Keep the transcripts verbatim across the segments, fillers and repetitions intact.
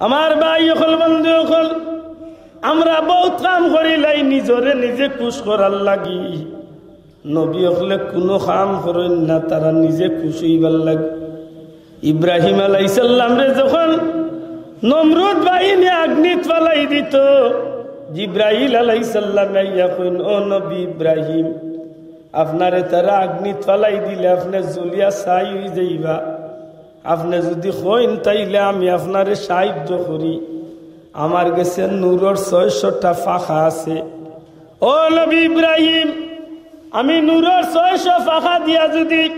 আমার ভাই অকল, বন্ধু অকল, আমরা বউত কাম করিলাই নিজরে নিজে খুশ করার লাগি। নবী অকলে কুনু কাম করইন না, তারা নিজে খুশ অইবার লাগি। ইব্রাহিম আলাইহিস সালামরে যখন নমরুদ বাহিনী আগ্নিত ফালাই দিত, জিব্রাইল আলাইহিস সালামে আইয়া কইন, "ও নবী ইব্রাহিম, আপনারে তারা আগ্নিত ফালাই দিলে আপনে জ্বলিয়া ছাই অইযাইবা। আপনে যুদি কইন, তাইলে আমি আপনারে সাহায্য করি। আমার গেছে নূরর ছয়শোটা পাখা আছে। ও নবী ইব্রাহিম, আমি নূরর ছয়শো পাখা দিয়া যুদি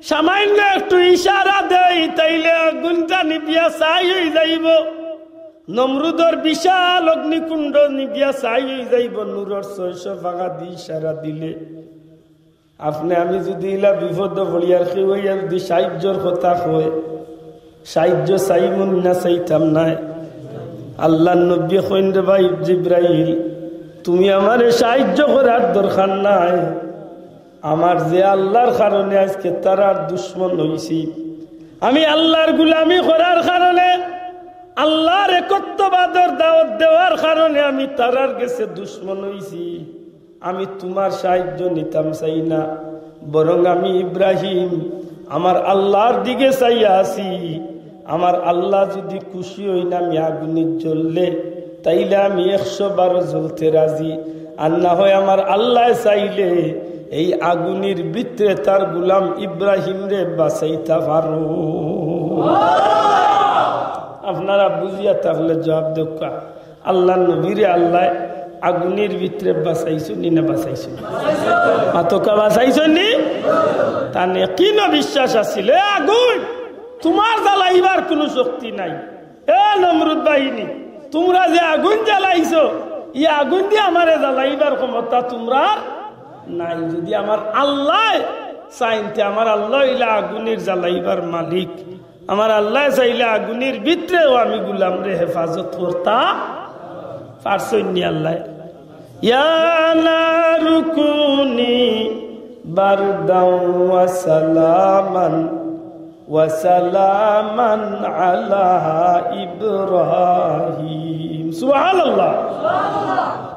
সামান্য একটু ইশারা দেই, তাইলে আগুনটা নিবিয়া ছাই অইযাইবো। নমরুদর বিশাল অগ্নিকুণ্ড নিবিয়া ছাই অইযাইবো, নূরর ছয়শো পাখা দি ইশারা দিলে।" আপনে আমি যুদি ইলা বিপদো পড়িয়ার কেউ আইয়া যুদি সাহায্যর কথা কয়, সাহায্য চাইমুনি না চাইতাম নায়? আল্লার নবীয়ে কইন, "রে ভাই জিব্রাইল, তুমি আমারে সাহায্য করার দরকার নাই। আমার যে আল্লার কারণে আইজকে তারার দুশমন অইছি, আমি আল্লার গুলামি করার কারণে, আল্লার একত্ববাদর দাওয়াত দেওয়ার কারণে আমি তারার গেছে দুশমন অইছি। আমি তুমার সাহায্য নিতাম চাই না, বরং আমি ইব্রাহিম আমার আল্লার দিকে চাইয়া আছি। আমার আল্লা যুদি খুশি অইন আমি আগুনে জ্বললে, তাইলে আমি একশো বারো জ্বলতে রাজি। আর না হয় আমার আল্লায় চাইলে এই আগুনের ভিতরে তার গুলাম ইব্রাহিমরে বাঁচাইতা পারো।" আপনারা বুঝিয়া থাকলে জবাব দেউক্কা। আল্লার নবীরে আল্লায় আগুনের ভিতরে বাঁচাইছইন নি না বাঁচাইছইন নি? মাতোক্কা, বাঁচাইছইন নি? তান একিন বিশ্বাস আছিল, "এ আগুন, তুমার জ্বালাইবার কুনু শক্তি নাই। এ নমরুদ বাহিনী, তুমরা যে আগুন জ্বালাইছো, ই আগুন দি আমারে জ্বালাইবার ক্ষমতা তুমরার নাই। যুদি আমার আল্লায় চাইন তে আমার আল্লা অইলা আগুনের জ্বালাইবার মালিক।" আমার আল্লায় চাইলে আগুনের ভিতরেও আমি গুলামরে হেফাজত করতা পারছইন নি আল্লায়। "ইয়া নারু কুনি বারদাও ওয়া সালামান, ওয়া সালামান আলা ইব্রাহিম।" সুবহানাল্লাহ।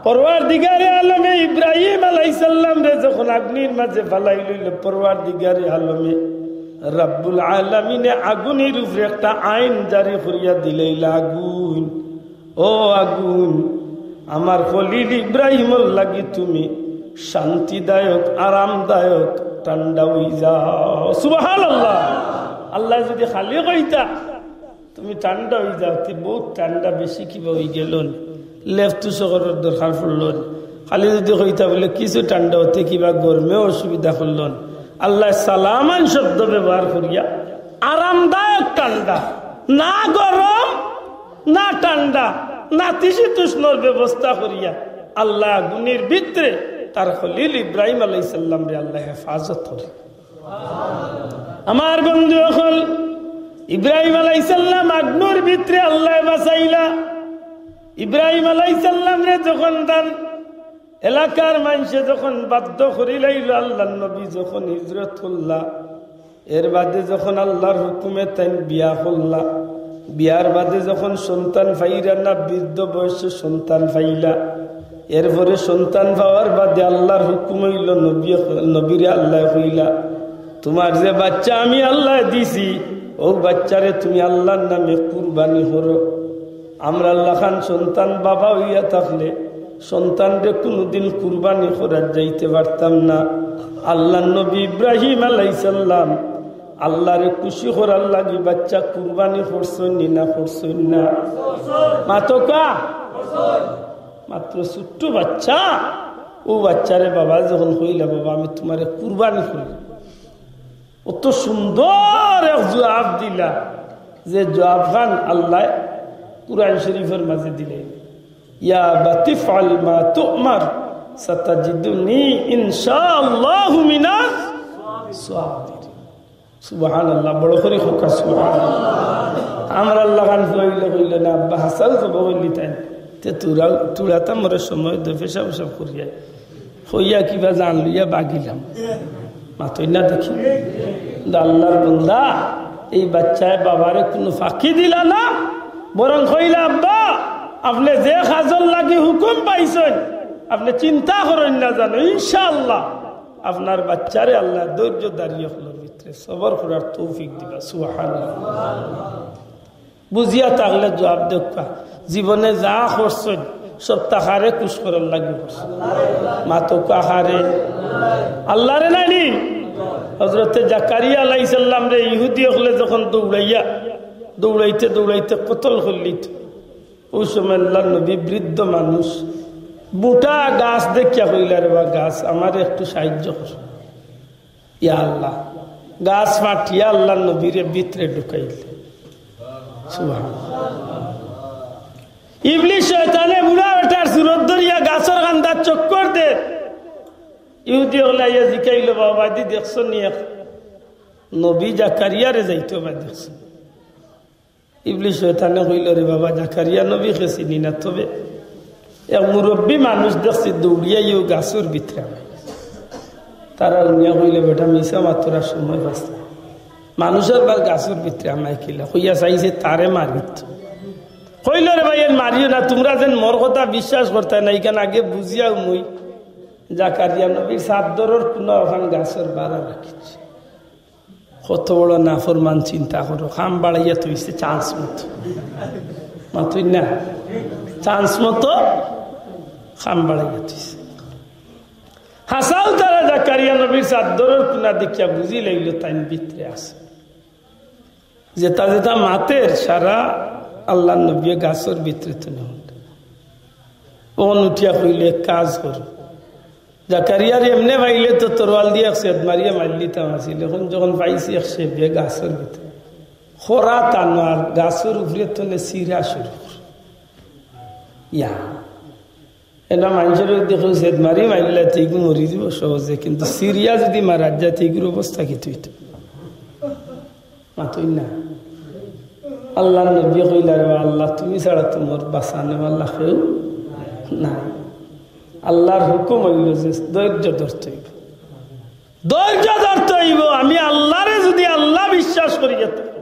পরওয়ারদিগারে আলমে ইব্রাহিম আলাইহিস সালামরে যখন আগ্নির মাঝে ফালাই লইল, পরওয়ারদিগারে আলমে রাব্বুল আলামিনে আগুনের উপরে একটা আইন জারি করিয়া দিলাইলা, "আগুন, ও আগুন, আমার খলিল ইব্রাহিমর লাগি তুমি শান্তিদায়ক, আরামদায়ক, ঠান্ডা অইযাও।" সুবহানাল্লাহ। আল্লায় যুদি খালি কইতা, "তুমি ঠান্ডা অইযাও", তে বউত ঠান্ডা বেশি কিবা অইগেলো নি, লেপ তুষকর দরকার পড়লো নি। খালি যুদি কইতা বুলে, "কিছু ঠান্ডা অতে কিবা গরমে অসুবিধা করলো নি।" আল্লায় সালামান শব্দ ব্যবহার করিয়া আরামদায়ক ঠান্ডা, না গরম, না ঠান্ডা, নাতিশীতোষ্ণর ব্যবস্থা করিয়া আল্লায় আগুনের ভিতরে তার খলিল ইব্রাহিম আলাইহিস সালামরে আল্লায় হেফাজত করে। আমার বন্ধু অকল, ইব্রাহিম আলাইহিস সালাম আগুনর ভিতরে আল্লায় বাঁচাইলা। ইব্রাহিম আলাইহিস সালামরে যখন তান এলাকার মানষে যখন বাধ্য করিলাইল, আল্লার নবী যখন হিজরত করলা, এর বাদে যখন আল্লার হুকুমে তাইন বিয়া করলা, বিয়ার বাদে যখন সন্তান পাইরা না, বৃদ্ধ বয়সে সন্তান পাইলা, এরপরে সন্তান পাওয়ার বাদে আল্লার হুকুম অইল, নবী, নবীরে আল্লায় কইলা, "তুমার যে বাচ্চা আমি আল্লায় দিছি, অউ বাচ্চারে তুমি আল্লার নামে কুরবানি করো।" আমরার লাখান সন্তান বাবা অইয়া থাকলে সন্তানরে কুনুদিন কুরবানি করাত যাইতে পারতাম না। আল্লার নবী ইব্রাহিম আলাইহিস সালাম আল্লারে খুশি করার লাগি বাচ্চা কুরবানি করছইন নি না করছইন না? মাতোক্কা। মাত্র ছোট্ট বাচ্চা, অউ বাচ্চারে বাবায় যখন কইলা, "বাবা, আমি তুমারে কুরবানি করি," অত সুন্দর এক জুয়াব দিলা, যে জুয়াব খান আল্লায় কুরআন শরীফর মাঝে দিলে, "ইয়া আবাতি ইফআল মা তু'মার, সাতাজিদুনি ইনশাআল্লাহু মিনাস সাবিরিন।" সুবহানাল্লাহ, বড় করি কউক্কা সুবহানাল্লাহ। আমরার লাখান কইলে কইলে না, আব্বা হাছাউ কইবা কইলি তাইন। তে তুরা, তুরা তা মোরে সময় দে, পেশাব পেশাব করিয়া। কইয়া কিবা জান লইয়া বাগিলাম। মাতইন না দেখি। কিন্তু আল্লার বন্দা, এই বাচ্চায় বাবারে কুনু ফাঁকি দিলা না, বরং কইলা, "আব্বা, আপনে যে কাজর লাগি হুকুম পাইছইন, আপনে চিন্তা করইন না জানো, ইনশাআল্লাহ আপনার বাচ্চারে আল্লায় ধৈর্যধারী অকলর ভিতরে সবর করার তৌফিক দিবা।" সুবহানাল্লাহ। বুঝিয়া থাকলে জুয়াব দেউক্কা। জীবনে যা করছইন, সবতা কারে খুশ করার লাগি করছইন? মাতউক্কা কারে? আল্লারে নায়নি? হজরতে জাকারিয়া আলাইহিস সালামরে ইহুদি অকলে যখন দৌড়াইয়া, দৌড়াইতে দৌড়াইতে কতল করলিত, অউ সময় আল্লার নবী বৃদ্ধ মানুষ, বুটা গাছ দেখিয়া কইলা, "রে বা গাছ, আমারে একটু সাহায্য কর।" ইয়া আল্লাহ, গাছ ফাটিয়া আল্লার নবীরে ভিতরে ঢুকাইল। সুবহানাল্লাহ। ইবলিস শয়তানে বুড়া বেটার সুরত ধরিয়া গাছর কান্দাত চক্কর দের। ইহুদি অকলে আইয়া জিকাইল, "বাবাজি দেখছো নি, এক নবী জাকারিয়ারে যাইতো বা দেখছো?" ইবলিস শয়তানে কইল, "রে বাবা, জাকারিয়া নবীরে চিনি না, তবে এক মুরব্বী মানুষ দেখছি দৌড়িয়া ইউ গাছর ভিতরে হামাই।" তারা হুনিয়া কইলে, "বেটা, মিছা মাতরার সময় পাস না। মানুষর বার গাছর ভিতরে হামাই কিলা?" কইয়া চাইছে তারে মারিত। কইল, "রে ভাই, এন মারিও না, তুমরা যেন মোর কথা বিশ্বাস করতায় না, ইখান আগে বুঝিয়াউ মুই জাকারিয়া নবীর চাদ্দরর কুনা অখান গাছর বারা রাখিছি।" কত বড় নাফরমান, চিন্তা করো, কাম বাড়াইয়া থইছে চান্স মতো। মাতইন না, চান্স মতো কাম বাড়াইয়া থইছে। হাছাউ তারা জাকারিয়া নবীর চাদ্দরর কুনা দেখিয়া বুঝি লাইল তাইন ভিতরে আছে। যেতা যেতা মাতের সারা আল্লার নবীয়ে গাছর ভিতরে তো নেই। অন উঠিয়া কইল, "এক কাজ কর, জাকারিয়ারে এমনে পাইলে তো তরোয়াল দিয়া এক ছেদ মারিয়া মারিলিতাম আছিল, অখন যখন পাইছি এক ছেদ দিয়া গাছর ভিতরে খরা তানোয়ার গাছর উপরে তনে চিরা শুরু কর।" ইয়া, এনা মানুষর দেখো ছেদ মারি মারিলে তেগু মরি দিব সহজে, কিন্তু চিরিয়া যদি মারা যায় তেগুর অবস্থা কিতা অইতো? মাতইন না। আল্লার নবী কইলা, "রে আল্লাহ, তুমি ছাড়া তো মোর বাঁচানেওয়ালা কেউ নাই।" আল্লার হুকুম অইল যে ধৈর্য ধরতে অইব, ধৈর্য ধরতে অইব। আমি আল্লারে যদি আল্লাহ বিশ্বাস করি থাকি,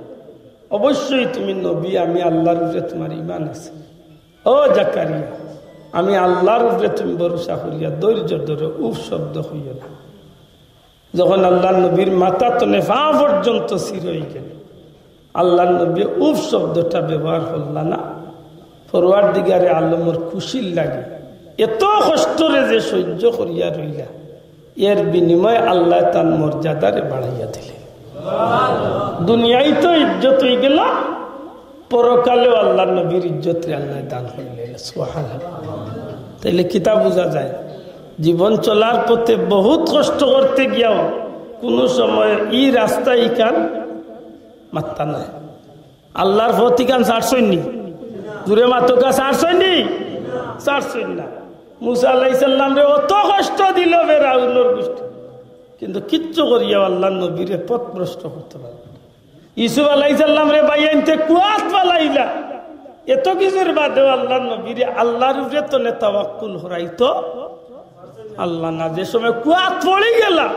অবশ্যই তুমি নবী, আমি আল্লার উপরে তুমার ইমান আছে। ও জাকারিয়া, আমি আল্লার উপরে তুমি ভরসা করিয়া ধৈর্য ধরো, উফ শব্দ কইও না। যখন আল্লার নবীর মাথা তনে পা পর্যন্ত চির অইগেল, আল্লার নবী উফ শব্দটা ব্যবহার করলা না। পরওয়ারদিগারে আলমর খুশির লাগি এত কষ্টরে যে সহ্য করিয়া রইলা, এর বিনিময়ে আল্লায় তান মর্যাদারে বাড়াইয়া দিলে। দুনিয়াত তো ইজ্জত অইগেল, পরকালেও আল্লার নবীর ইজ্জতরে আল্লায় দান করিলে। সুবহানাল্লাহ। তাইলে কিতা বুঝা যায়? জীবন চলার পথে বহুত কষ্ট করতে গিয়াও কুনু সময় ই রাস্তা ইখান মাততা নায়। আল্লার পথ ইখান ছাড়ছইন নি? জুরে মাতউক্কা, ছাড়ছইন নি? ছাড়ছইন না। মুসা আলাইহিস সালামরে অত কষ্ট দিল ফেরাউনর গুষ্টি, কিন্তু কিচ্ছু করিয়াও আল্লার নবীরে পথভ্রষ্ট করতে পারল না। ইউসুফ আলাইহিস সালামরে ভাইয়াইন্তে কুয়াত ফালাইলা, এত কিছুর বাদেও আল্লার নবীরে আল্লার উপরে তনে তাওয়াক্কুল করাইতো আল্লাহ না। যে সময় কুয়াত পড়ি গেলা,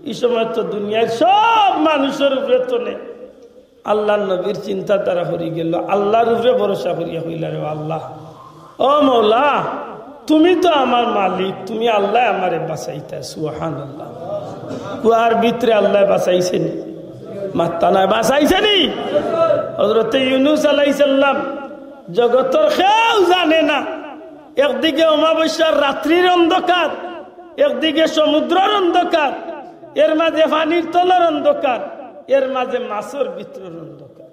ই সময় তো দুনিয়ার সব মানুষর উপরে তনে আল্লার নবীর চিন্তাধারা হরি গেল, আল্লার উপরে ভরসা করিয়া কইলা, "রে আল্লাহ, ও মৌলা, তুমি তো আমার মালিক, তুমি আল্লায় আমারে বাঁচাইতা।" সুবহানাল্লাহ। কুয়ার ভিতরে আল্লায় বাঁচাইছে নি? মাততা নায়, বাঁচাইছে নি? হজরতে ইউনুস আলাইহিস সালাম, জগতর কেউ জানে না, একদিকে অমাবস্যার রাত্রির অন্ধকার, একদিকে সমুদ্রর অন্ধকার, এর মাঝে পানির তলর অন্ধকার, এর মাঝে মাছর ভিতরর অন্ধকার।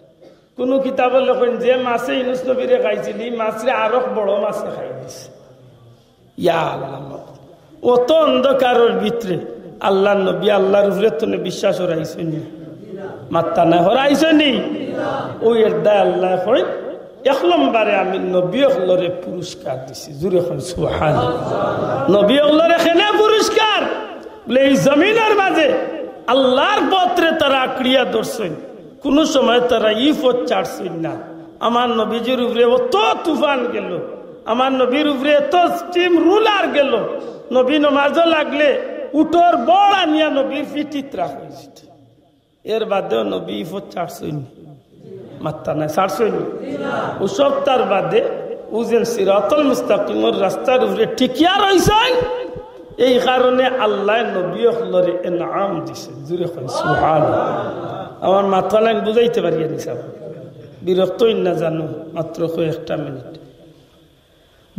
কুনু কিতাবো লেখইন যে মাছে ইউনুস নবীরে খাইছিল, ই মাছরে আরক বড় মাছে খাই দিছে। ইয়া আল্লাহ, অত অন্ধকারর ভিতরে আল্লার নবী আল্লার উপরে তনে বিশ্বাস হরাইছইন নি? মাততা নায়, হরাইছইন নি? অউ এর দায় আল্লায় কইন, এক নম্বরে আমি নবী অকলরে পুরস্কার দিছি। জুরে কইন সুবহানাল্লাহ। নবী অকলরে কেনে পুরস্কার? বলে, ই জমিনর মাঝে আল্লার পথরে তারা আঁকড়িয়া ধরছইন, কুনু সময় তারা ই পথ ছাড়ছইন না। আমার নবীজির উপরে অত তুফান গেল, আমার নবীর উপরে এত স্টিম রুলার গেল, নবী নমাজো লাগলে উটর বড় আনিয়া নবীর পিঠিত রাখা অইছে। এর বাদেও নবী ই পথ ছাড়ছইন নি? মাত্তা নাই, ছাড়ছইন? ও সবতার বাদে ও যেন সিরাতুল মুস্তাকিমর রাস্তার উপরে টিকিয়া রইছইন। এই কারণে আল্লায় নবী অকলরে এনাম দিছে। জুরে কইন সুবহানাল্লাহ। আমার মাথা লাইন বুঝাইতে পারি নি সাব? বিরক্ত অইন না জানু, মাত্র কয়েকটা মিনিট।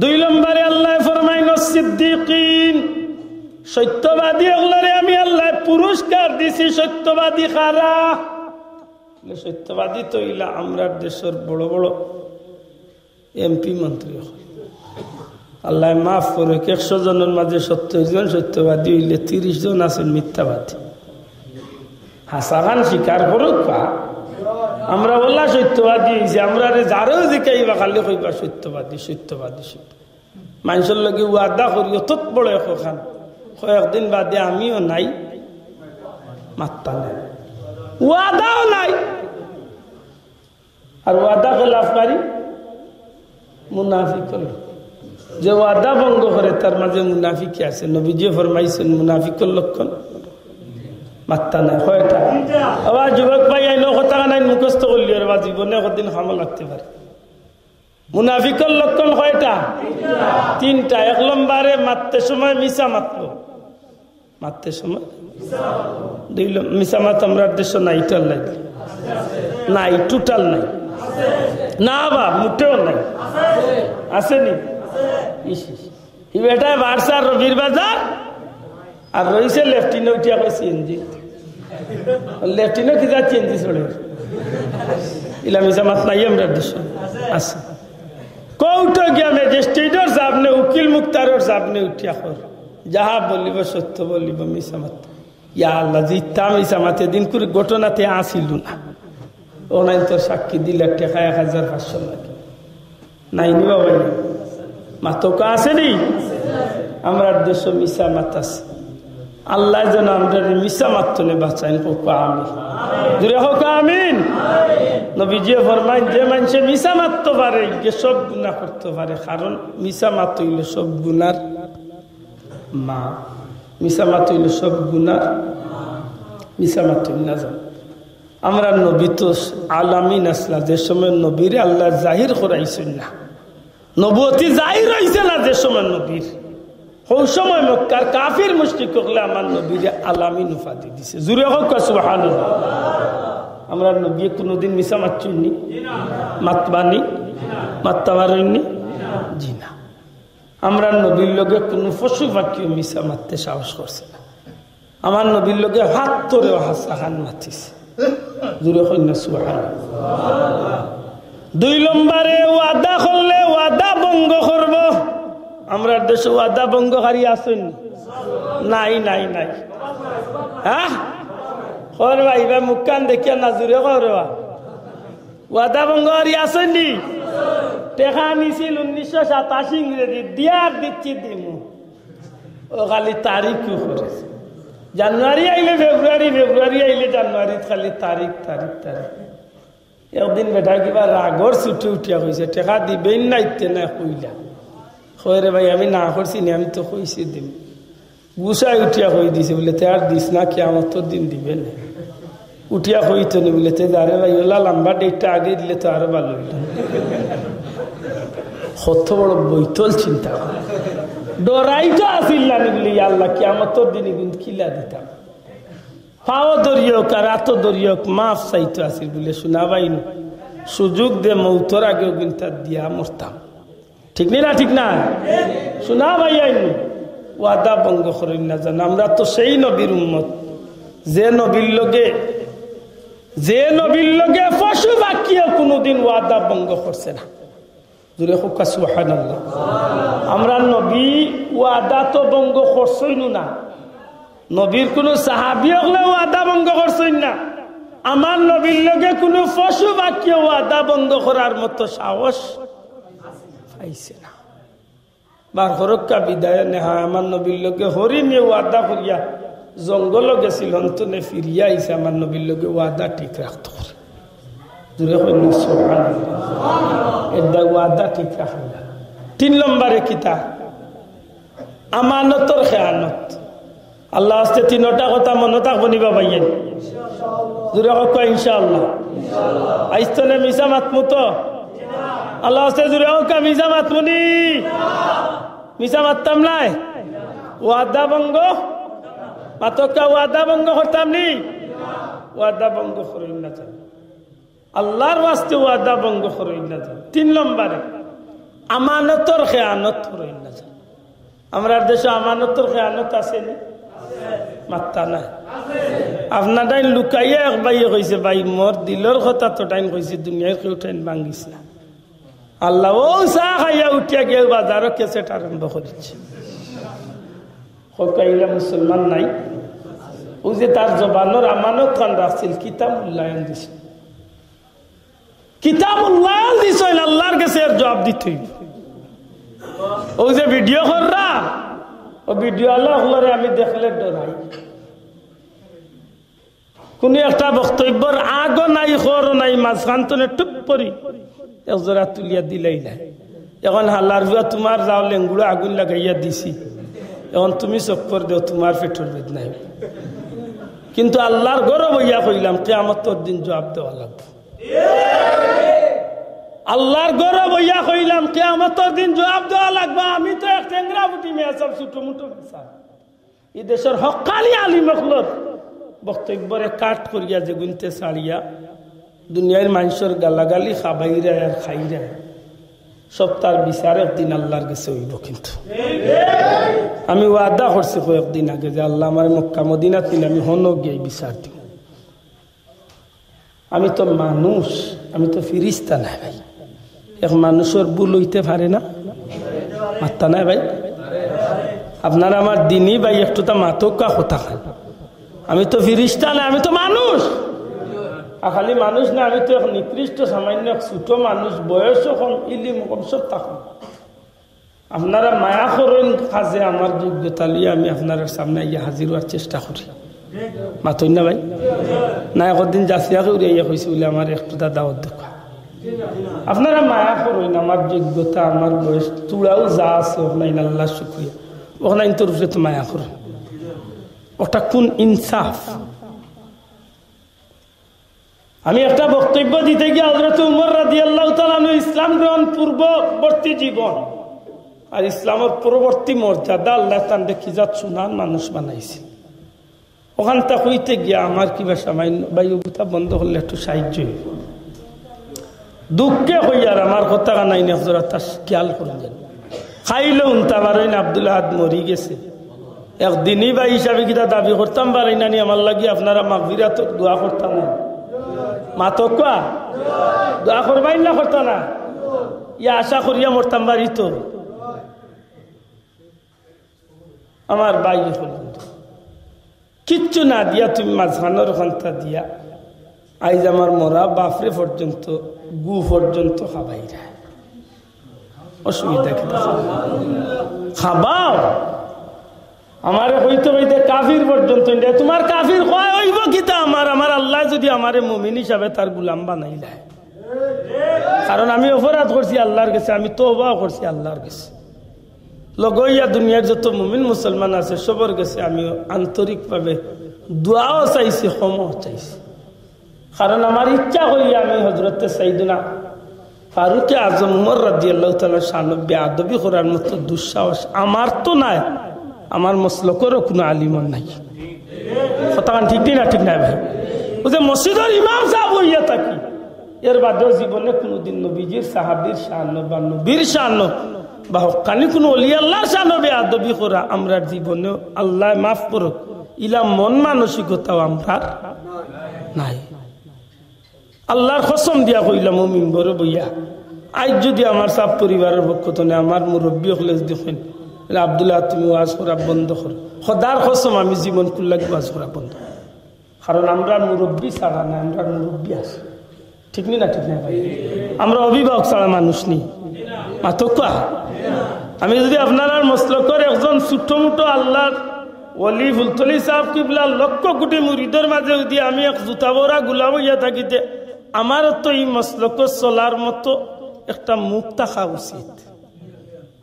দুই নম্বরে আল্লায় ফরমাইন সিদ্দিকিন, সত্যবাদী অকলরে আমি আল্লায় পুরস্কার দিছি। সত্যবাদী কারা? বলে, সত্যবাদী তো অইলা আমরার দেশর বড় বড় এমপি মন্ত্রী অকল। আল্লায় মাফ করউক, একশো জনর মাঝে সত্তর জন সত্যবাদী অইলে তিরিশ জন আছইন মিথ্যাবাদী। হাছাখান স্বীকার করউক্কা। আমরা অলা সত্যবাদী অইছি, আমরারে যারেউ জিকাইবা খালি কইবা সত্যবাদী, সত্যবাদী, সত্য। মানষর লগে ওয়াদা করি অত বড় একখান, কয়েকদিন বাদে আমিও নাই, মাত্তা নাই, ওয়াদাও নাই। আর ওয়াদা খেলাফকারী মুনাফিকর লক্ষণ। যে ওয়াদা ভঙ্গ করে তার মাঝে মুনাফিকি আছে। নবীজিয়ে ফরমাইছইন মুনাফিকর লক্ষণ মাত্তা নাই। কয়টা? আবার যুবক ভাইয়াইন, অউ কথা কানাইন মুখস্থ করলিও রে বা, জীবনে কতদিন কামো লাগতে পারে। মুনাফিকর লক্ষণ কয়টা? তিনটা। এক নম্বরে মাততে সময় মিছা মাতবো, মাততে সময়। দুই লম-, মিছা মাত আমরার দেশো নাই, টোটাল নাই, নাই, টোটাল নাই। না বা, মুটেও নাই। আছে নি? ইস, ইস। ই বেটায় বাড়ছে আর রবির বাজার, আর রইছে লেফটিনো উঠিয়া কয় সিএনজি। লেফটিনো কিতা সিএনজি চড়ে? ইলা মিছা মাত নাই আমরার দেশো। আছে। কোর্টো গিয়া ম্যাজিস্ট্রেটর সামনে, উকিল মুক্তারর সামনে উঠিয়া কর, যাহা বলিব সত্য বলিব, মিছা মাত। ইয়া আল্লাহ, জিততাম মিছা মাত, এদিন কুরি ঘটনাতে আসিল না। অনাইন তো সাক্ষী দিলা টেকা এক হাজার পাঁচশো লাগে। নাই নি বাবা, মাতকা আছে নি? আমরার দেশো মিছা মাত আছে। আল্লায় যেন আমরারে মিছা মাত থনে বাঁচাইন, কউক্কা আমিন। জুরে কউক্কা আমিন। নবীজিয়ে ফরমাইন, যে মানষে মিছা মাততো পারে, ইগে সব গুনা করতো পারে, কারণ মিছা মাত অইলো সব গুনার মা। মিছা মাত অইলো সব গুনার, মিছা মাত অইলো না জান। আমরার নবী তো আলামিন আছলা, যে সময় নবীরে আল্লায় জাহির করাইছইন না, নবুয়তি জাহির অইছে না যে সময় নবীর, হউ সময় মক্কার কাফির মুশরিক অকলে আমার নবীরে আলামিন উপাধি দিছে। জুরে কউক্কা সুবহানাল্লাহ। আমরার নবীয়ে কুনুদিন মিছা মাতছইন নি? মাতবা নি? মাততা পারইন নি? জি না। আমরার নবীর লগে কুনু পশু পাখিও মিছা মাততে সাহস করছে না। আমার নবীর লগে হাত ধরেও হাছাখান মাতিছে। জুরে কইন না সুবহানাল্লাহ। দুই নম্বরে ওয়াদা করলে ওয়াদা ভঙ্গ করবো। আমরার দেশো ওয়াদা ভঙ্গকারী আছইন নি? নাই, নাই, নাই। হ্যাঁ? কর ভাই, ইবা মুখখান দেখিয়া না জুরে কর বা। ওয়াদা ভঙ্গকারী আছইন নি? টেকা নিছিল উনিশশো সাতাশি ইংরেজি, দিয়ার দিচ্ছি দিমু। অউ খালি তারিখ কিতা করে? জানুয়ারি আইলে ফেব্রুয়ারি, ফেব্রুয়ারি আইলে জানুয়ারি, খালি তারিখ, তারিখ, তারিখ। একদিন বেটায় কিবা রাগর ছুটে উঠিয়া কইছে, টেকা দিবেইন না, ইতে না কইলা। কয় রে ভাই, আমি না করছি নি, আমি তো কইছি দিমু। গুছাই উঠিয়া কই দিছে বুলে, তে আর দিস না, কিয়ামতর দিন দিবে নে। উঠিয়া কইতো নি বুলে, তে যারে ভাই, অলা লাম্বা ডেটটা আগে দিলে তো আরো ভালা অইলো। কত বড় বৈতল চিন্তা। ডরাইতো আছিল না নি বুলে, ইয়া আল্লাহ, কিয়ামতর দিন ইগুন কিলা দিতাম। পাও ধরিয়া অউক আর আতো ধরিয়া অউক, মাফ চাইতো আছিল বুলে, শুনা ভাই, সুযোগ দে, মউতর আগে অগুনতা দিয়া মরতাম। ঠিক নি না? ঠিক না? শুনা ভাইয়াইন, ওয়াদা ভঙ্গ করইন না জান। আমরা তো সেই নবীর উম্মত, যে নবীর লগে, যে নবীর লগে পশু পাখিও কুনুদিন ওয়াদা ভঙ্গ করছে না। জুরে কউক্কা সুবহানাল্লাহ। আমরার নবী ওয়াদা তো ভঙ্গ করছইন না, নবীর কুনু সাহাবী অকলে ওয়াদা ভঙ্গ করছইন না। আমার নবীর লগে কুনু পশু পাখিও ওয়াদা ভঙ্গ করার মতো সাহস পাইছে না। বার করউক্কা বিদায় নেহা, আমার নবীর লগে হরিণে ওয়াদা করিয়া জঙ্গলো গেছিল, অন্তনে ফিরিয়া আইছে, আমার নবীর লগে ওয়াদা ঠিক রাখতো। জুরে কইন না সুবহানাল্লাহ। এরদায় ওয়াদা ঠিক রাখইন না। তিন নম্বরে কিতা? আমানতর খেয়ানত। আল্লার ওয়াস্তে তিনোটা কথা মনো থাকবো নি বা ভাইয়াইন? জুরে কউক্কা ইনশাআল্লাহ। আইজ তনে মিছা মাতমু তো? আল্লাহ আস্তে জুরে কউক্কা, মিছা মাতমু নি? মিছা মাততাম নায়। ওয়াদা ভঙ্গ, মাতউক্কা, ওয়াদা ভঙ্গ করতাম নি? ওয়াদা ভঙ্গ করইন না যান। আল্লাহর ওয়াস্তে ওয়াদা ভঙ্গ করইন না যান। তিন নম্বরে, আমানতর খেয়ানত করইন না যান। আমরার দেশো আমানতর খেয়ানত আছে নি? মাত্তা নাই। আপনারাইন লুকাইয়া এক ভাইয়ে কইছে, "ভাই, মোর দিলর কথা তো টাইন কইছি, দুনিয়ার কেউ টাইন ভাঙ্গিছ না।" আল্লাহ, অউ চা খাইয়া উঠিয়া গিয়া বাজারো ক্যাসেট আরম্ভ করিছে। কউক্কা, ইলা মুসলমান নায়? অউ যে তার জবানর আমানত খান রাখছিল, কিতা মূল্যায়ন দিছে? কিতা মূল্যায়ন দিছইন, আল্লাহর গেছে এর জুয়াব দিতে অইবো। অউ যে ভিডিও কররা, অউ ভিডিও আলা অকলরে আমি দেখলে ডরাই। কুনু একটা বক্তব্যর আগও নাই, খরও নাই, মাঝখান তনে টুপ করি এক জোড়া তুলিয়া দিলাইলা। অখন হালার ফুয়া তুমার যাও লেঙ্গুড়ো আগুন লাগাইয়া দিছি, অখন তুমি চক্কর দেও, তুমার পেটর বেদনা নাই। কিন্তু আল্লাহর ঘরো বইয়া কইলাম, কিয়ামতর দিন জুয়াব দেওয়া লাগবো। আল্লাহর ঘরো বইয়া কইলাম, কিয়ামতর দিন জুয়াব দেওয়া লাগবো। আমি তো এক টেংরা ফুটি মেয়া সাব, ছোট মুটো মেয়া সাব। ই দেশর হক্কানি আলিম অকলর বক্তব্যরে কাট করিয়া যেগুইন্তে ছাড়িয়া দুনিয়ার মানষর গালাগালি খাবাইরা আর খাইরা, সবতার বিচার একদিন আল্লাহর গেছে অইবো। কিন্তু আমি ওয়াদা করছি কয়েকদিন আগে যে আল্লাহ আমারে মক্কা মদিনাত নিলে আমি হনো গিয়া বিচার দিমু। আমি তো মানুষ, আমি তো ফিরিস্তা নায় ভাই। এক মানুষর ভুল অইতে পারে না? মাত্তা নায় ভাই। আপনারা আমার দিনী ভাই, একটু তা মাতউক্কা কথা খান। আমি তো ফিরিস্তা নায়, আমি তো মানুষ। আর খালি মানুষ না, আমি তো এক নিকৃষ্ট সামান্য এক ছোট মানুষ, বয়সও কম, ইলিম কম, সবতা কম। আপনারা মায়া করইন কাজে আমার যোগ্যতা লইয়া আমি আপনারার সামনে আইয়া হাজির অওয়ার চেষ্টা করি। মাতইন না ভাই? না, একদিন যাচিয়া কেউরে আইয়া কইছে বুলে, "আমারে একটু দাওয়াত দেউক্কা।" আপনারা মায়া করইন, আমার যোগ্যতা, আমার বয়স, থুড়াও যা আছে, অখানাইন আল্লাহর শুকরিয়া। অখানাইনতর উপরে তো মায়া করইন। ওটা কোন ইনসাফ? আমি একটা বক্তব্য দিতে গিয়া হযরত উমর রাদিয়াল্লাহু তাআলা আনহু ইসলাম গ্রহণ পূর্ববর্তী জীবন আর ইসলামর পরবর্তী মর্যাদা, আল্লায় তানরে কি জাত সুনার মানুষ বানাইছে। অখানতা কইতে গিয়া আমার কিবা সামান্য, ভাই, অগুতা বন্ধ করলে একটু সাহায্য অইবো। দুঃখে কইয়ার আমার কথা কানাইন এক জোড়া তা খেয়াল করইন যেন। খাইল হুনতা পারইন আব্দুল আহাদ মরি গেছে। এক দিনী ভাই হিসাবে কিতা দাবি করতাম পারি না নি, আমার লাগি আপনারা মাগফিরাতর দোয়া করতা না? মাতউক্কা, দোয়া করবায় না করতা না? ইয়া আশা করিয়া মরতাম পারি তো। আমার ভাই অকল, কিচ্ছু না দিয়া তুমি মাঝখানর অখানতা দিয়া আইজ আমার মরা বাফরে পর্যন্ত, গু পর্যন্ত খাবাইরায়। অসুবিধা কিতা? খাবাও। আমারে কইতে কইতে কাফির পর্যন্ত ইন্ডিয়া, তুমার কাফির কওয়া অইবো কিতা? আমার, আমার আল্লায় যুদি আমারে মুমিন হিসাবে তার গুলাম বানাইলায়, কারণ আমি অপরাধ করছি আল্লাহর গেছে, আমি তওবাও করছি আল্লাহর গেছে। লগে অইয়া দুনিয়ার যত মুমিন মুসলমান আছে, সবর গেছে আমি আন্তরিকভাবে দোয়াও চাইছি, ক্ষমাও চাইছি। কারণ আমার ইচ্ছা করি আমি হযরতে সাইয়েদুনা ফারুকে আজম উমর রাদিয়াল্লাহু তাআলা শানর বেয়াদবি করার মতো দুঃসাহস আমার তো নাই, আমার মসলকরও কুনু আলিমর নাই। কথাখান ঠিক নি না? ঠিক নায় ভাই? অউ যে মসজিদর ইমাম সাব অইয়া থাকি, এর বাদেও জীবনে কুনুদিন নবীজির সাহাবীর শানো বা নবীর শানো বা হক্কানি কুনু অলি আল্লাহর শানো বেয়াদবি করা আমরার জীবনেও, আল্লায় মাফ করউক, ইলা মন মানসিকতাও আমরার নাই। আল্লাহর কসম দিয়া কইলাম, অউ মিম্বরো বইয়া, আইজ যুদি আমার সাব পরিবারর পক্ষ থনে আমার মুরব্বি অকলে যুদি কইন, "আব্দুল্লাহ, তুমি ওয়াজ করা বন্ধ করো," খোদার কসম, আমি জীবন কুল্লাগি ওয়াজ করা বন্ধ করমু। কারণ আমরার মুরব্বি ছাড়া নায়, আমরার মুরব্বি আছে। ঠিক নি না? ঠিক নায় ভাই? আমরা অভিভাবক ছাড়া মানুষ নি। মাতউক্কা। আমি যুদি আপনারার মসলকর একজন ছোটমুটো আল্লাহর ওলি ফুলতলি সাব কিবলার লক্ষ কুটি মুরিদর মাজে যুদি আমি এক জুতা বরা গুলাম অইয়া থাকিতে, আমারও তো ই মসলকো চলার মতো একটা মুখ থাকা উচিত।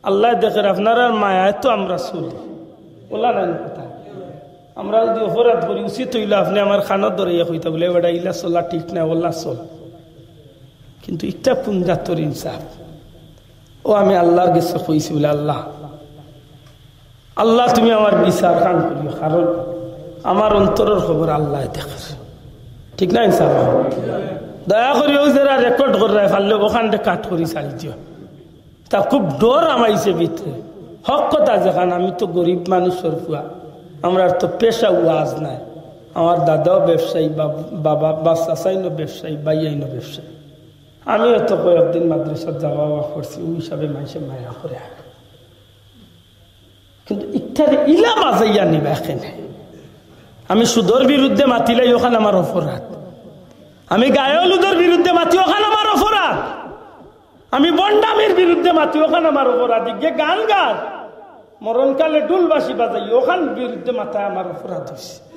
আল্লায় দেখের, আপনারার মায়ায় তো আমরা চলি। অলা নায় নি কথা? আমরা যদি অপরাধ করি, উচিত অইলো আপনে আমার কানো ধরিয়া কইতা বুলে, "বেটা, ইলা চলা ঠিক নায়, অলা চল।" কিন্তু ইটা কুন জাতর ইনসাফ? ও, আমি আল্লার গেছে কইছি বুলে, "আল্লা, আল্লা, তুমি আমার বিচার খান করিও, কারণ আমার অন্তরর খবর আল্লায় দেখের।" ঠিক না ইনসাফ? দয়া করি অউ যেরা record কররায়, পারলে অখানরে cut করি ছাড়ি দিও। তা খুব ডর হামাইছে ভিতরে। হক কথা যেখান, আমি তো গরিব মানুষর পুয়া, আমরার তো পেশা ওয়াজ নায়। আমার দাদাও ব্যবসায়ী, বাব-, বাবা, বা চাচাইনও ব্যবসায়ী, ভাইয়াইনও ব্যবসায়ী। আমিও তো কয়েকদিন মাদ্রাসাত যাওয়া আওয়া করছি, অউ হিসাবে মানষে মায়া করে। কিন্তু ইটারে ইলা বাজাইয়া নিবা কেনে? আমি সুদর বিরুদ্ধে মাতিলাই, অখান আমার অপরাধ। আমি গায়ে হলুদর বিরুদ্ধে মাতি, অখান আমার অপরাধ। আমি ভন্ডামির বিরুদ্ধে মাতি, অখান আমার অপরাধ। ইগে গান গার, মরণকালে ঢুল বাঁশি বাজাই, অখান বিরুদ্ধে মাতায় আমার অপরাধ অইছে।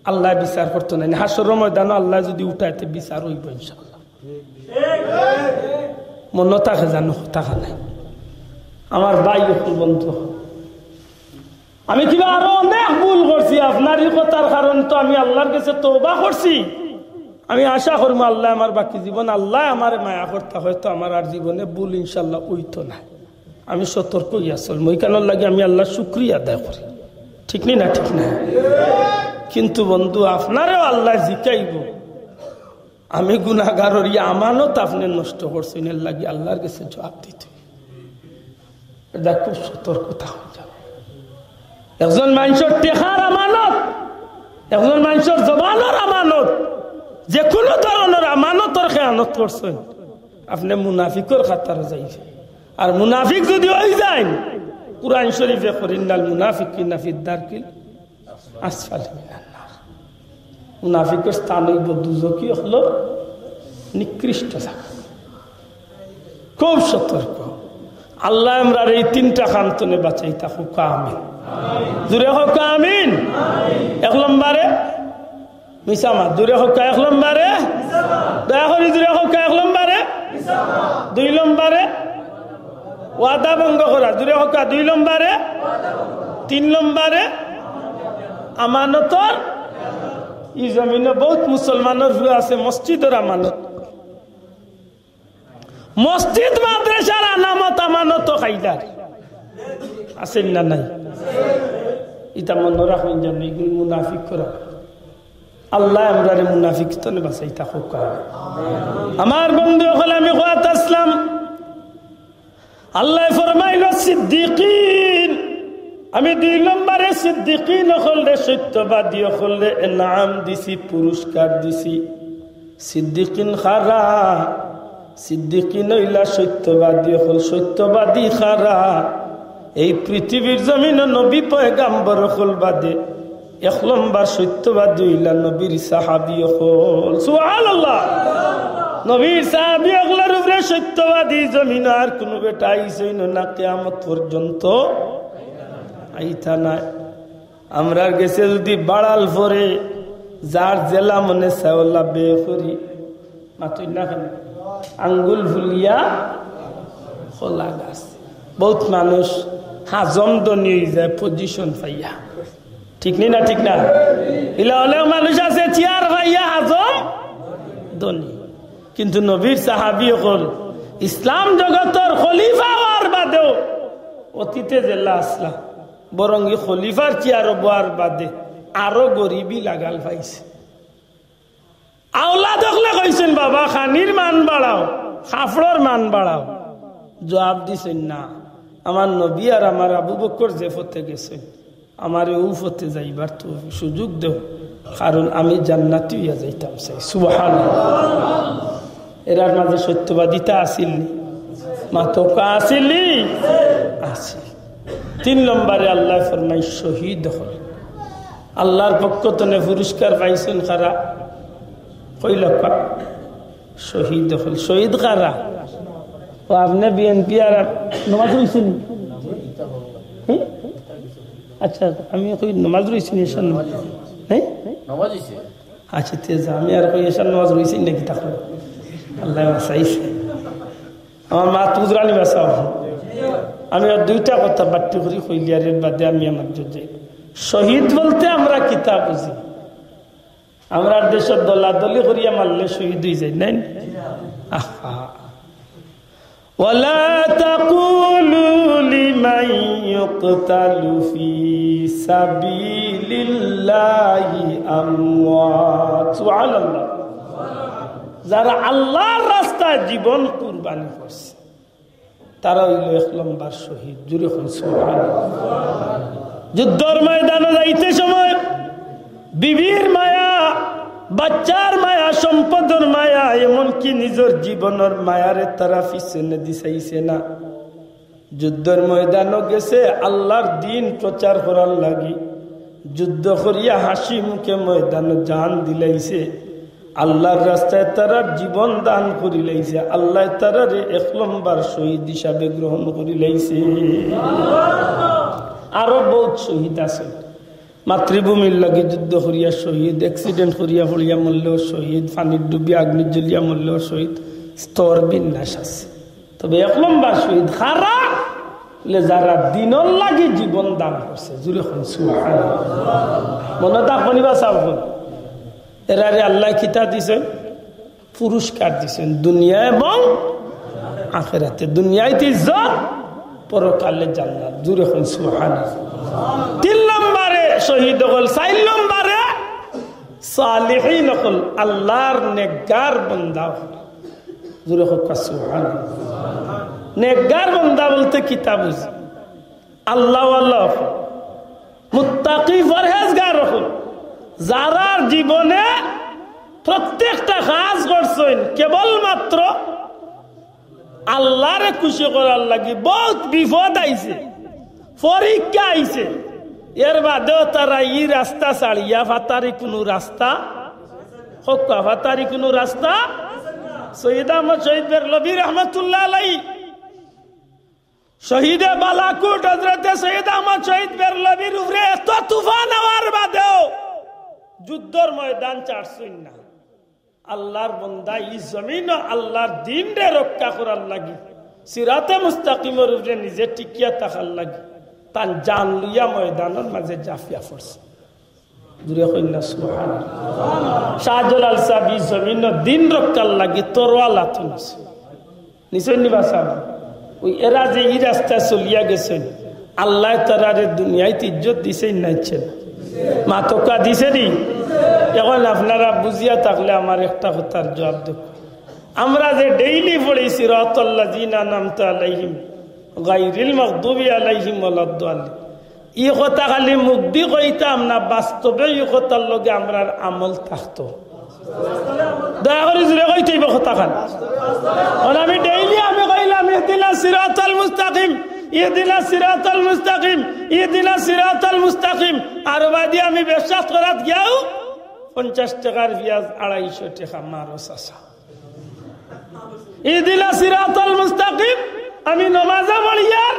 আল্লায় বিচার করতো নায় নি? হাশরর ময়দানো আল্লায় যদি উঠায়, তে বিচার অইবো ইনশাআল্লাহ। মনো থাকে জানো, থাকে নাই? আমার ভাই অকল, বন্ধু অকল, আমি কিবা আরো অনেক ভুল করছি। আপনার ই কথার কারণ তো আমি আল্লার গেছে তওবা করছি। আমি আশা করমু আল্লায় আমার বাকি জীবন, আল্লায় আমারে মায়া করতা, হয়তো আমার আর জীবনে ভুল ইনশাআল্লাহ অইতো নায়। আমি সতর্ক অইয়া চলমু, ইখানর লাগি আমি আল্লার শুকরিয়া আদায় করি। ঠিক নি না? ঠিক না? কিন্তু বন্ধু, আপনারেও আল্লায় জিকাইবো, আমি গুনাগারর ই আমানত আপনে নষ্ট করছইন, এর লাগি আল্লার গেছে জবাব দিতে অইবো। ইটা খুব সতর্কতা অইযাও। একজন মানষর টেকার আমানত, একজন মানষর জবানর আমানত, যেকুনু ধরনর আমানতর খেয়ানত করছইন, আপনে মুনাফিকর কাতারো যাইবা। আর মুনাফিক যদি অইযাইন, কুরআন শরীফে কইন, "ইন্নাল মুনাফিকিনা ফিদ দারকিল আসফালি মিনান নার।" মুনাফিকর স্থান অইবো দুজখি অকলর নিকৃষ্ট জাগা। খুব সতর্ক। আল্লায় আমরারে ই তিনটা খান তনে বাচাইতা, কউক্কা আমিন। জুরে কউক্কা আমিন। এক নম্বরে মিছা মাত, জুরে কউক্কা, এক নম্বরে। দয়া করি জুরে কউক্কা, এক নম্বরে। দুই নম্বরে ওয়াদা ভঙ্গ করা, জুরে কউক্কা, দুই নম্বরে। তিন নম্বরে আমানতর, ই জমিনো বউত মুসলমানর পুয়া আছে মসজিদর আমানত। মসজিদ মাদ্রাসার আনামত আমানত খাইলার। আছে না নাই? ইটা মনো রাখইন যেন, ইগুইন মুনাফিকর। আল্লায় আমরারে মুনাফিক তনে বাচাইতা কউক্কা। আমার বন্ধু অকল, আমি কওয়াত আছলাম, আল্লায় ফরমাইলা সিদ্দিকিন, আমি দুই নম্বরে সিদ্দিকিন অকলরে, সত্যবাদী অকলরে এনাম দিছি, পুরস্কার দিছি। সিদ্দিকিন কারা? সিদ্দিকিন অইলা সত্যবাদী অকল। সত্যবাদী কারা? এই পৃথিবীর জমিনো নবী পয়গাম্বর অকল বাদে এক নম্বর সত্যবাদী অইলা নবীর সাহাবী অকল। সুবহানাল্লাহ। নবীর সাহাবী অকলর উপরে সত্যবাদী জমিনো আর কুনু বেটা আইছইন না, কিয়ামত পর্যন্ত আইতা নায়। আমরার গেছে যদি বাড়াল পড়ে, যার যেলা মনে চায় অলা বে করি, মাতইন না কেনে? আঙ্গুল ফুলিয়া কলা গাছ। বউত মানুষ হাজম ধনী অইযায় position পাইয়া। ঠিক নি না? ঠিক না? ইলা অনেক মানুষ আছে চেয়ার পাইয়া হাজম ধনী। কিন্তু নবীর সাহাবী অকল, ইসলাম জগতর খলিফা অওয়ার বাদেও, অতীতে যেলা আছলা, বরং ই খলিফার চেয়ারো বওয়ার বাদে আরো গরিবি লাগাল পাইছে। আওলাদ অকলে কইছইন, "বাবা, খানির মান বাড়াও, কাপড়র মান বাড়াও।" জবাব দিছইন, "না, আমার নবী আর আমার আবু বকর যে পথে গেছইন, আমারে অউ পথে যাইবার তো সুযোগ দেও, কারণ আমি জান্নাতি অইয়া যাইতাম চাই।" সুবহানাল্লাহ। এরার মাঝে সত্যবাদিতা আছিল নি? মাতউক্কা, আছিল নি? আছিল। তিন নম্বরে আল্লায় ফরমাইন শহীদ অকল। আল্লার পক্ষ তনে পুরস্কার পাইছইন কারা? কইলাউক্কা। শহীদ অকল। শহীদ কারা? ও আপনে বিএনপি আর নমাজ রইছইন নি? হুম? আচ্ছা, আমি কই নমাজ রইছইন নি, এশার নমাজ। হ্যাঁ? নমাজ অইছে। আচ্ছা, তে যা, আমি আর কই এশার নমাজ রইছইন নি কিতা কই। আল্লায় বাচাইছে। আমার মাত বুঝরা নি বা চাও। আমি আর দুইটা কথা বাট্টি করি কইলিয়ার, এর বাদে আমি আমার জুরে যাই। শহীদ বলতে আমরা কিতা বুঝি? আমরার দেশো দলাদলি করিয়া মারলে শহীদ অইযায়, নায় নি? আহা। ولا تقولوا لمن يقتل في سبيل الله أموات. সুবহানাল্লাহ। যারা আল্লাহর রাস্তায় জীবন কুরবানি করছে, তারা অইলো এক নম্বর শহীদ। জুরে কইন সুবহানাল্লাহ। যুদ্ধর ময়দানো যাইতে সময় বিবির মায়া, বাচ্চার মায়া, সম্পদর মায়া, এমনকি নিজর জীবনর মায়ারে তারা পিছনে দিছাইছে না। যুদ্ধর ময়দানো গেছে আল্লাহর দিন প্রচার করার লাগি। যুদ্ধ করিয়া হাসি মুখে ময়দানো জান দিলাইছে। আল্লাহর রাস্তায় তারার জীবন দান করিলাইছে। আল্লায় তারারে এক নম্বর শহীদ হিসাবে গ্রহণ করিলাইছে। আরো বউত শহীদ আছে। মাতৃভূমির লাগি যুদ্ধ করিয়া শহীদ, accident করিয়া পড়িয়া মরলেও শহীদ, পানির ডুবিয়া আগুনে জ্বলিয়া মরলেও শহীদ, স্তর বিন্যাস আছে। তবে এক নম্বর শহীদ কারা? বলে, যারা দিনর লাগি জীবন দান করছে। জুরে কইন সুবহানাল্লাহ। মনো থাকবো নি বা সাবধান। এরারে আল্লায় কিতা দিছইন? পুরস্কার দিছইন দুনিয়া এবং আখেরাতে। দুনিয়াইতে ইজ্জত, পরকালে জান্নাত। জুরে কইন সুবহানাল্লাহ। তিন নম্বরে শহীদ অকল, চাইর নম্বরে সালিহিন অকল, আল্লাহর নেককার বান্দা অকল। জুরে কউক্কা সুবহানাল্লাহ। নেককার বান্দা বলতে কিতা বুঝি? আল্লাহওয়ালা অকল, মুত্তাকি পরহেজগার অকল, যারার জীবনে প্রত্যেকটা কাজ করছইন কেবলমাত্র আল্লাহরে খুশি করার লাগি। বউত বিপদ আইছে, পরীক্ষা আইছে, এর বাদেও তারা ই রাস্তা ছাড়িয়া ফাতারি কুনু রাস্তা, কউক্কা ফাতারি কুনু রাস্তা। সৈয়দ আহমদ শহীদ বেরলভী রহমতুল্লাহ আলাইহি, শহীদে বালাকোট হযরতে সৈয়দ আহমদ শহীদ বেরলভীর উপরে এত তুফান আওয়ার বাদেও যুদ্ধর ময়দান ছাড়ছইন না। আল্লাহর বান্দা ই জমিনো আল্লাহর দিনরে রক্ষা করার লাগি, সিরাতে মুস্তাকিমর উপরে নিজে টিকিয়া থাকার লাগি, তান জান লইয়া ময়দানর মাঝে জাফিয়া পড়ছে। জুরে কইন না সুবহানাল্লাহ। শাহজালাল সাহেব ই জমিনো দিন রক্ষার লাগি তরোয়াল আতো নিছে। নিছইন নি বা সাব? ওই এরা যে ই রাস্তায় চলিয়া গেছইন, আল্লায় তারারে দুনিয়াইত ইজ্জত দিছইন না দিছইন? মাতউক্কা দিছে নি? এখন আপনারা বুঝিয়া থাকলে আমার একটা কথার জবাব দেউক্কা। আমরা যে ডেইলি পড়ি সিরাতাল্লাযিনা আনআমতা আলাইহিম গায়রিল মাগদুবি আলাইহিম ওয়ালাদ্দাল্লিন, ই কথা খালি মুখদি কইতাম না, বাস্তবে ই কথার লগে আমরার আমল থাকতো। দয়া করি জুরে কইতে অইবো কথাখান। কারণ আমি ডেইলি আমি কইলাম, ইহদিনাস সিরাতাল মুস্তাকিম, ইহদিনাস সিরাতাল মুস্তাকিম, ইহদিনাস সিরাতাল মুস্তাকিম। আর বাদে আমি ব্যবসা করাত গিয়াও পঞ্চাশ টেকার পিয়াজ আড়াইশো টেকা মারো চাচা। ইহদিনাস সিরাতাল মুস্তাকিম, আমি নমাজও পড়িয়ার,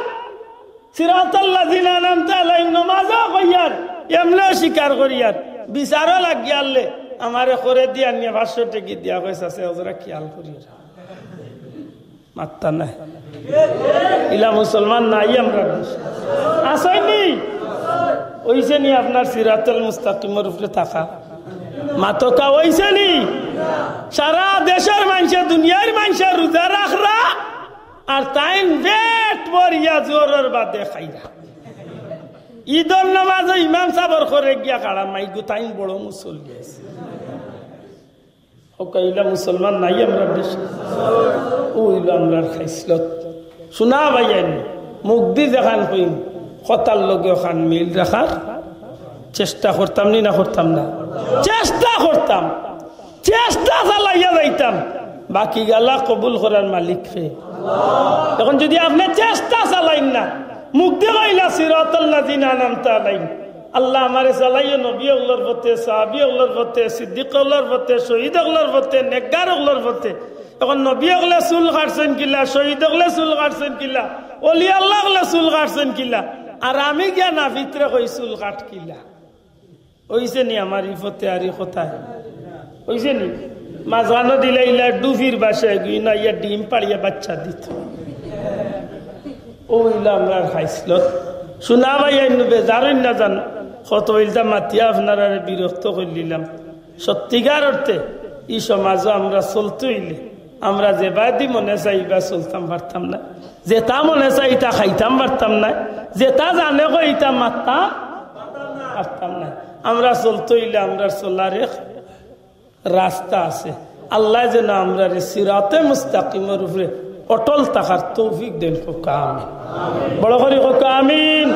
সিরাতাল্লাযিনা আনআমতা আলাইহিম নমাজও কইয়ার, এমনেও স্বীকার করিয়ার, বিচারও লাগিয়ারলে আমারে করে দিয়া নিয়া পাঁচশো টেকি দিয়া কইছে, আছে ওজরা খেয়াল করিয়ার। মাত্তা নাই। ইলা মুসলমান নাই আমরা। আছইন নি? অইছে নি আপনার সিরাতাল মুস্তাকিমর উপরে থাকা? মাতউক্কা অইছে নি? সারা দেশর মানষে, দুনিয়ার মানষে রোজা রাখরা, আর তাইন পেট ভরিয়া জোহরর বাদে খাইরা। ইদর নমাজো ইমাম সাবর ঘরো গিয়া খাড়া মাইগু, তাইন বড় মুসল্লি আছে। ও কইলা মুসলমান নাই আমরা বেশি। ও অইলো আমরার খাইছলত। শুনা ভাইয়াইন, মুখদি যেখান কইন, কথার লগে অখান মিল রাখার চেষ্টা করতাম নি না করতাম না? চেষ্টা করতাম। চেষ্টা চালাইয়া যাইতাম, বাকি গালা কবুল করার মালিক কে? এখন যদি আপনে চেষ্টা চালাইন না, মুখদি কইলা সিরাতাল্লাযিনা আনআমতা আলাইহিম, আল্লাহ আমারে চালাইও নবী অকলর পথে, সাহাবী অকলর পথে, সিদ্দিক অকলর পথে, শহীদ অকলর পথে, নেককার অকলর পথে। এখন নবী অকলে চুল কাটছইন কিলা, শহীদ অকলে চুল কাটছইন কিলা, অলি আল্লাহ অকলে চুল কাটছইন কিলা, আর আমি গিয়া নাপিতরে কই চুল কাট কিলা। অইছে নি আমার ই পথে আর ই কথায়? অইছে নি? মাঝখানো দিলে ইলা ডুফির বাসায় গই না, ইয়া ডিম পাড়িয়া বাচ্চা দিত। ও অইলো আমরার খাইছলত। শুনা ভাইয়াইন, বেজার অইন না জানো। কত অইলতা মাতিয়া আপনারারে বিরক্ত করিলিলাম। সত্যিকার অর্থে ই সমাজো আমরা চলতে অইলে আমরা যেবাদি মনে চায় ইবা চলতাম পারতাম না, যেতা মনে চায় ইতা খাইতাম পারতাম না, যেতা জানে কয় ইতা মাততাম পারতাম না। আমরা চলতে অইলে আমরার চলার এক রাস্তা আছে। আল্লায় যেন আমরারে সিরাতে মুস্তাকিমর উপরে অটল থাকার তৌফিক দেইন, কউক্কা আমিন। বড় করি কউক্কা আমিন।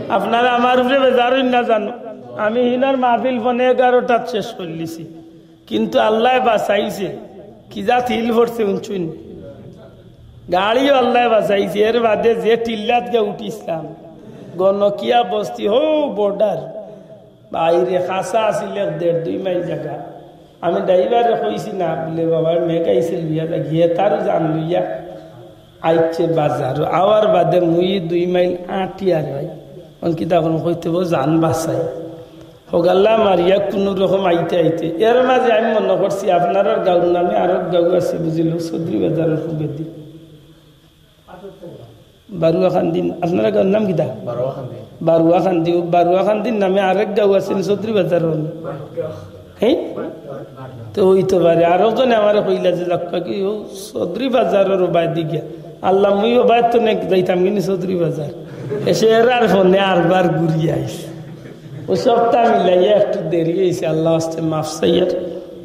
আপনারা আমার উপরে বেজার অইন না জানু, আমি হিনর মাহফিল পৌনে এগারোটাত শেষ করিলিছি, কিন্তু আল্লায় বাঁচাইছে। কি জাত হিল পড়ছে হুনছইন, গাড়িও আল্লায় বাঁচাইছে। এর বাদে যে টিল্লাত গিয়া উঠিছলাম, গণকিয়া বস্তি, হউ বর্ডার, বাইরে খাসা আছিল এক দেড় দুই মাইল জাগা। আমি ড্রাইভাররে কইছি না বুলে, "বাবা, মেঘ আইছে, লইয়া যা গিয়া।" তারও জান লইয়া আইছে বাজার। আওয়ার বাদে মুই দুই মাইল আটিয়া রে ভাই, অন কিতা করমু, কইতে বউ জান বাঁচাই। হগাল্লা মারিয়া কুনু রকম আইতে আইতে, এর মাঝে আমি মনো করছি আপনারার গাঁওর নামে আরক গাঁও আছে, বুঝিল, চৌধুরী বাজারর খুবেদি। বারুয়াকান্দি, আপনারার গাঁওর নাম কিতা? বারুয়াকান্দি। বারুয়াকান্দি, ও বারুয়াকান্দির নামে আরেক গাঁও আছে নি চৌধুরী বাজারর? হ্যাঁ? তো অইতো পারে। আরক জনে আমারে কইলা যে, "যাউক্কা কি ও চৌধুরী বাজারর ওবায়দি গিয়া।" আল্লাহ, মুই ওবায়দি তো নে যাইতাম কিনি চৌধুরী বাজার। এসে এরার ফোনে আরবার ঘুরিয়া আইছি। ও সবটা মিলাইয়া একটু দেরি অইছে। আল্লাহ আস্তে মাফ চাইয়ার,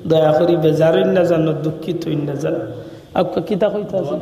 দয়া করি বেজার অইন না জানো, দুঃখিত অইন না জানো। আউক্কা কিতা কইতা আছে?